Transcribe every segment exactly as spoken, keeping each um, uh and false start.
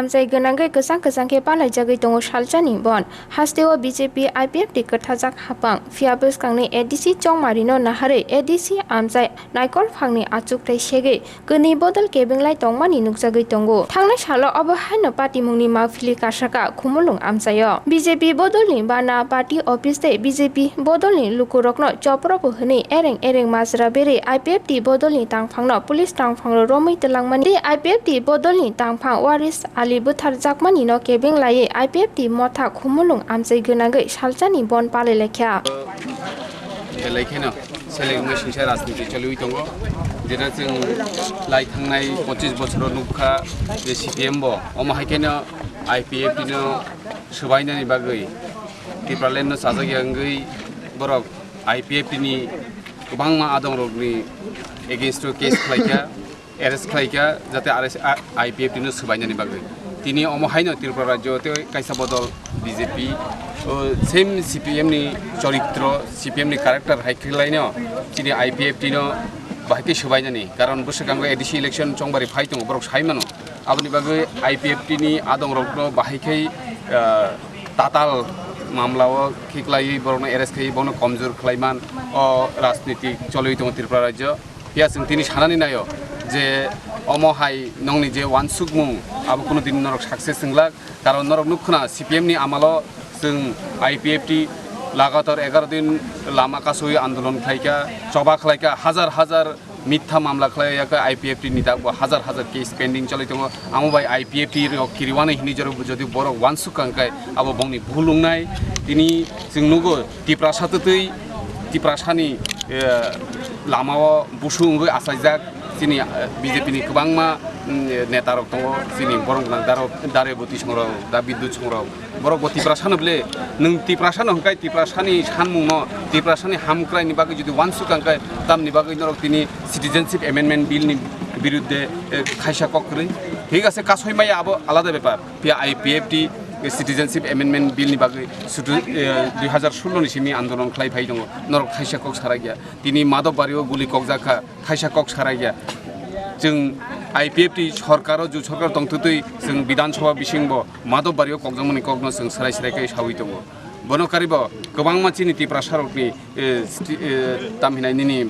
Amchai gwnangwi kwchang kwchang khe palaijagwi tongo salsani bon. Hasteo B J P I P F T kwthajak hapang. Phiya bwskangni A D C chongmarino naharwi A D C amchai naikolphangni achukthai segwi kwnwi bodol kebenglai tongmani nukjagwi tongo. Thangnai salo obo haino patimungni mapili kasaka Khumulwng amchaio. B J P bodolni bana party office tei B J P bodolni lukurokno chopro bo hwnwi ereng ereng majra berwi I P F T bodolni tangphangno police tangphangrok romwi twlangmani tei I P F T bodolni tangphang Waris Ali bwtharjakmanino kebenglaiwi I P F T motha Khumulwng amchai gwnangwi salsani bon palailaikha. Belai kheno seleng wngwi singsa rajniti choliwi tongo. Jeta chwng lai thangnai pochis bochoro nukha je C P M bo, omo hai kheno I P F T no swbainani bagwi, Tipraland no chajak ya wngwi borok I P F T ni kwbangma adongrokni against o case khlaikha. Arrest khlaikha, jate arrest, a, I P F T no swbainani bagwi. Tini omo haino Tripura rajyo tei kaisa bodol B J P, o, same C P M ni choritro, C P M ni character hai khlaino, chini I P F T no bahai khe swbainani. Karon bwswkango A D C election chongbari phai tongo, borok sai mano. Aboni bagwi I P F T ni adongrokno bahai khe, ah, tatal mamlao khiklaiwi borokno arrest khai bono komjor khlaiman o rajniti choliwi tongo Tripura rajyo. Phiya chwng tini sanani naio je omo hai nongni je uansukmung abo kuno din norok success wnglak, karon norok nukkhwna C P M ni amalo chwng I P F T lagatar egaroh din lama kasowi andolon khlaikha, choba khlaikha, hajar hajar mitha mamla khlaiya khe I P F T ni tabuk hajar hajar case pending choli tongo, amo bai I P F T rok kiriwani hinwi jodi borok uansuk kha hwnkhe abo bongni bhul wngnai. Tini chwng nugo Tiprasa twtwi Tiprasani, eh, lamao busu wngwi achaijak chini, eh, B J P ni kwbangma, mm, neta rok tongo, chini borom gwnang daro, dare bwtwi songrok, da bidyut songrok, borok bo Tiprasano bele, nwng Tiprasano hwnkhe Tiprasani sanmungno, Tiprasani hamkraini bagwi jodi uansuk kha hwnkhe tamni bagwi norok tini Citizenship Amendment Bill ni birudde, eh, khaisa kok kwrwi. Thik ase, kasoi maya abo alada bepar. Phiya I P F T Citizenship Amendment Bill ni bagwi sudu, eh, dui hajar sullo ni simi andolon khlai phai tongo, norok thaisa kok sarakya. Tini Madhobbario guli kokjak kha, thaisa kok sarakya. Chwng I P F T sorkaro, ju sorkar tongtwtwi chwng Bidhan Sabha bisingbo Madhobbario kokjakmani kokno chwng swrai swrai khe sawi tongo. Bono karibo kwbangma chini Tiprasa rokni, eh, sti-, eh, tam hinai nini, eh,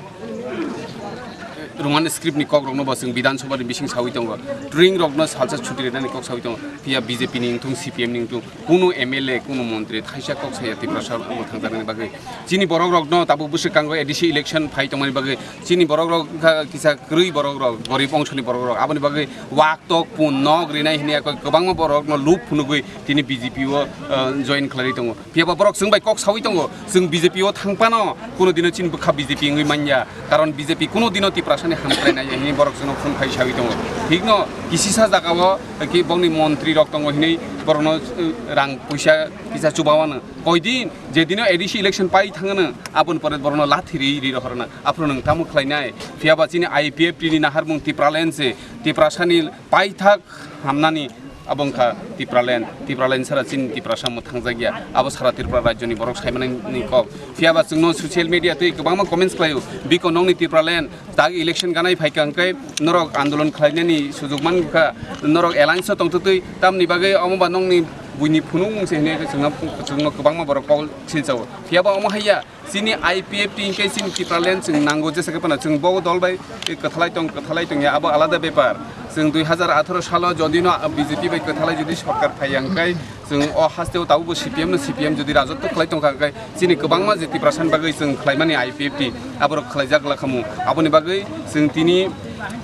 Roman script ni kok rokno bo chwng Bidhan Sabha ni bising sawi tongo. Turing rokno salsa chuti rwnani kok sawi tongo. Phiya B J P ni wngthung, C P M ni wngthung, kuno M L A, kuno montri thaisa kok saya Tiprasa rok mwthangjaknani bagwi. Chini borok rokno tabuk bwswk kango A D C election phai tongmani bagwi. Chini borok rok wngkha kisa kwrwi borok rok, gorib ongsoni borok rok. Aboni bagwi wak tok pun nok rinai hinwi kwbangma borok rokno lub phunugwi tini B J P o, eh, join khlaiwi tongo. Phiya ba borok chwng bai kok sawi tongo, chwng B J P o thang phano kuno dino chini bwkha B J P wngwi manya, karon B J P kuno dino Tiprasani hamkrai nai ya hinwi borok chwngno phone khai sawi tongo. Thikno kisisa jagao ki bongni montri rok tongo hinwi borokno, eh, rang puisa kisa chubawano. Koidin jedino A D C election pai thangano, aboni pore borokno lathi ri ri rohorna. Aphuru nwng tamo khlainai? Phiya ba chini I P F T ni naharmung Tipraland se, Tiprasani paithak hamnani abo wngkha Tipraland. Tipraland sara chini Tiprasa mwthangjakya, abo sara Tripura rajyoni borok saimani kok. Phiya ba chwngno social media twi kwbangma comments khlaio, "Biko nongni Tipraland, tak election ganai phaikha hwnkhe norok andolon khlainani sujok mankha, norok alliance o tongtwtwi, tamni bagwi omo ba nongni buini phunuk wngse hinwi chwngno, chwngno kwbangma borok kok silchao." Phiya ba omo haiya, chini I P F T hinkhe chini Tipraland chwng nango, jesa khe phano chwng bo dol bai kwthalai tong, kwthalai tongya, abo alada bepar. Chwng dui hajar atharo salo jodino B J P bai kwthalai jodi sorkar phaiya hwnkhe, chwng o hasteo tabukbo C P M no, C P M jodi rajotw khlai tongkha hwnkhe, chini kwbangma je Tiprasani bagwi chwng khlaimani I P F T, aborok khlaijak lakhamu. Aboni bagwi chwng tini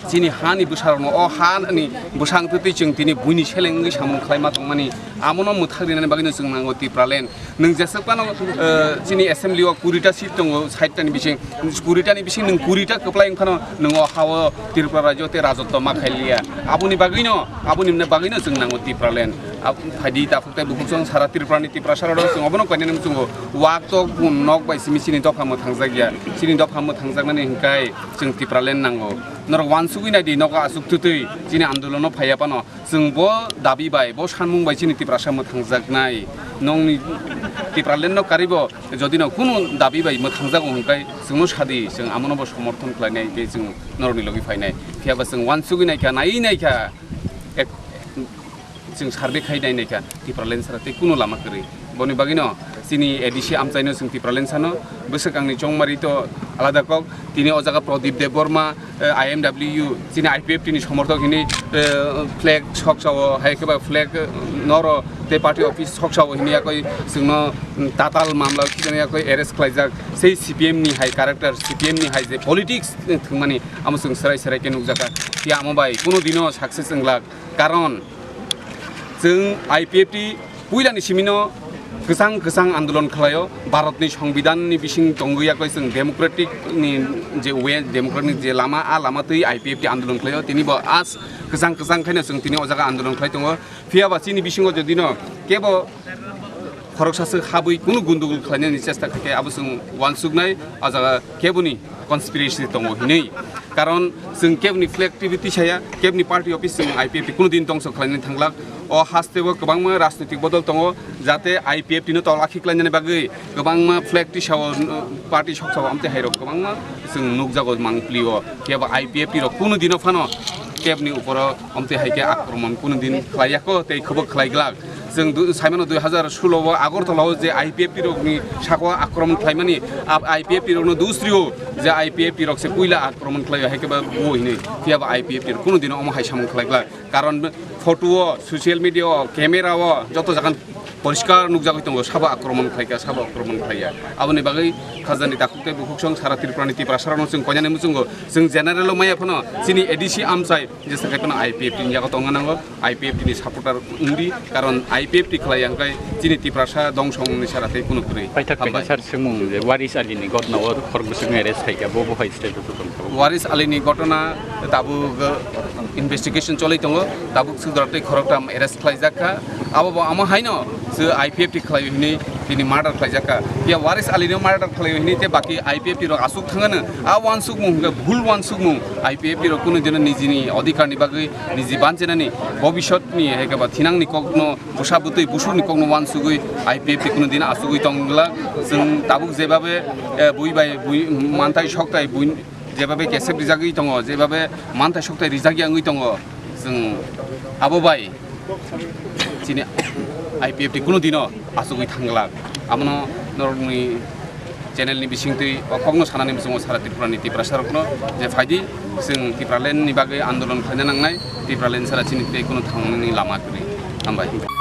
chini hani bwsarokno, o hani bwsang twtwi chwng tini buini seleng wngwi samung khlaima tongmani, amono mwthang rinani bagwino chwng nango Tipraland. Nwng jeswk phano, eh, chini assembly o kurita seat tongo, sait tani bising, kurita ni bising nwng kurita kwplai wng phano nwng o ha-o Tripura rajyo tei rajotwo ma khai liya. Aboni bagwino, aboni bagwino chwng nango Tipraland. Ab-, phaidi takhuk tei bukhuk chwng sara Tripura ni Tiprasa rok chwng obono koinani muchungo. Wak tok bun nok bai simi chini dopha mwthangjakya. Chini dopha mwthangjaknani hwnkhe chwng Tipraland nango. Norok uansugwi naidi, nogo aswk twtwi chini andolono phaiya phano. Chwng bo dabi bai, bo sanmung bai chini Tiprasa mwthangjaknai. Nongni Tipraland no karibo, jodi no kunu dabi bai mwthangjago hwnkhe chwngno sadi, chwng amono bo somorthon khlainai tei chwng norokni logi phainai. Phiya ba chwng uansugwi naikha, naiwi naikha, ek, Chwng survey khai nai naikha Tipraland sara tei kunu lama kwrwi. Boni bagwino chini A D C amchaino chwng Tipraland sano, bwswk angni chongmari to alada kok. Tini o jaga Pradip Debbarma, eh, I M W, chini I P F T ni somorthok hini, eh, flag soksa o, hai khe ba flag, eh, noro tei party office soksa o hini yakoi chwngno, mm, tatal mamla o khijani yakoi arrest khlaijak. Sei C P M ni hai character, C P M ni hai je politics, eh, thwngmani amo chwng serai serai khe nukjakha. Phiya amo bai kunu dino success wnglak. Karon chwng I P F T puilani simino kwchang kwchang andolon khlaio, Bharatni Songbidanni bising tongwi yakoi chwng democratic ni je way, democratic ni je lama, a lama twi I P F T andolon khlaio. Tini bo as kwchang kwchang khaino chwng tini o jaga andolon khlai tongo. Phiya ba chini bisingo jodi no kebo khoroksa swk habwi kunu gundugul khlainani chesta khaikhe abo chwng uansuknai, o jaga keboni conspiracy tongo hinwi. Karon chwng keboni flag T V tisaya, keboni party office chwng I P F T kunu din dongso khlainani thanglak. O hasteo kwbangma rajnitik bodol tongo, jate I P F T no tolakhi khlainani bagwi kwbangma flag tisao, uh, party soksao amtwi hairok kwbangma chwng nukjago mangplio. Kebo I P F T rok kunu dino phano keboni uporo amtwi hai khe akromon kunu din khlaiya kho tei khobok khlai glak. Chwng du-, saimano dui hazar solo o Agartala o je I P F T rokni sako akromon khlaimani, a I P F T rokno dusrio je I P F T rok se puila akromon khlaio hai khe ba bo hinwi. Phiya ba I P F T rok kunu dino omo hai samung khlai glak. Karon photo o, social media o, camera o joto jaga poriskar nukjagwi tongo, sabo akromon khlaikha, sabo akromon khlaiya. Aboni bagwi khajani takhuk tei bukhuksong sara Tripura ni Tiprasa rokno chwng koinani muchungo, chwng general o maya phano chini A D C amchai jesa khai phano I P F T ni yago tongna nango, I P F T ni supporter wngdi, karon I P F T khlai yang khai chini Tiprasa dongsong ni sara tei kunu kwrwi. Paithak Hambai. Kaisa sar swngmung je Waris Ali ni gotna o khorok bwswk ni arrest khaikha, bo bo hai status o tongkha. Waris Ali ni gotna tabuk, uh, investigation choli tongo, tabuk sudra tei khoroktham arrest khlaijak kha. Abo bo amo haino se I P F T khlaio hinwi tini murder khlaijak kha. Ya Waris Ali no murder khlaio hinwi te baki I P F T rok asuk thangano. A wansukmung hwnkhe bhul wansukmung. I P F T rok kunu dino nijini odhikar ni bagwi niji banchenani bobisot ni hai khe ba thinang ni kok no bwsa bwtwi busuk ni kok no wansugwi I P F T kunu dino asugwi tongla. Chwng tabuk jebabe, eh, bui bai bui mantai soktai bui jebabe kesep rijagwi tongo, jebabe mantai soktai rijagya wngwi tongo, chwng abo bai chini I P F T kunu dino asugwi thangla. Abono norokni channel ni bisingtwi o kokno sanani muchungo sara Tripura ni Tiprasa rokno je phaidi chwng Tipraland ni bagwi andolon khlaina nangnai, Tipraland sara chini tei kunu thangmani lama kwrwi. Hambai.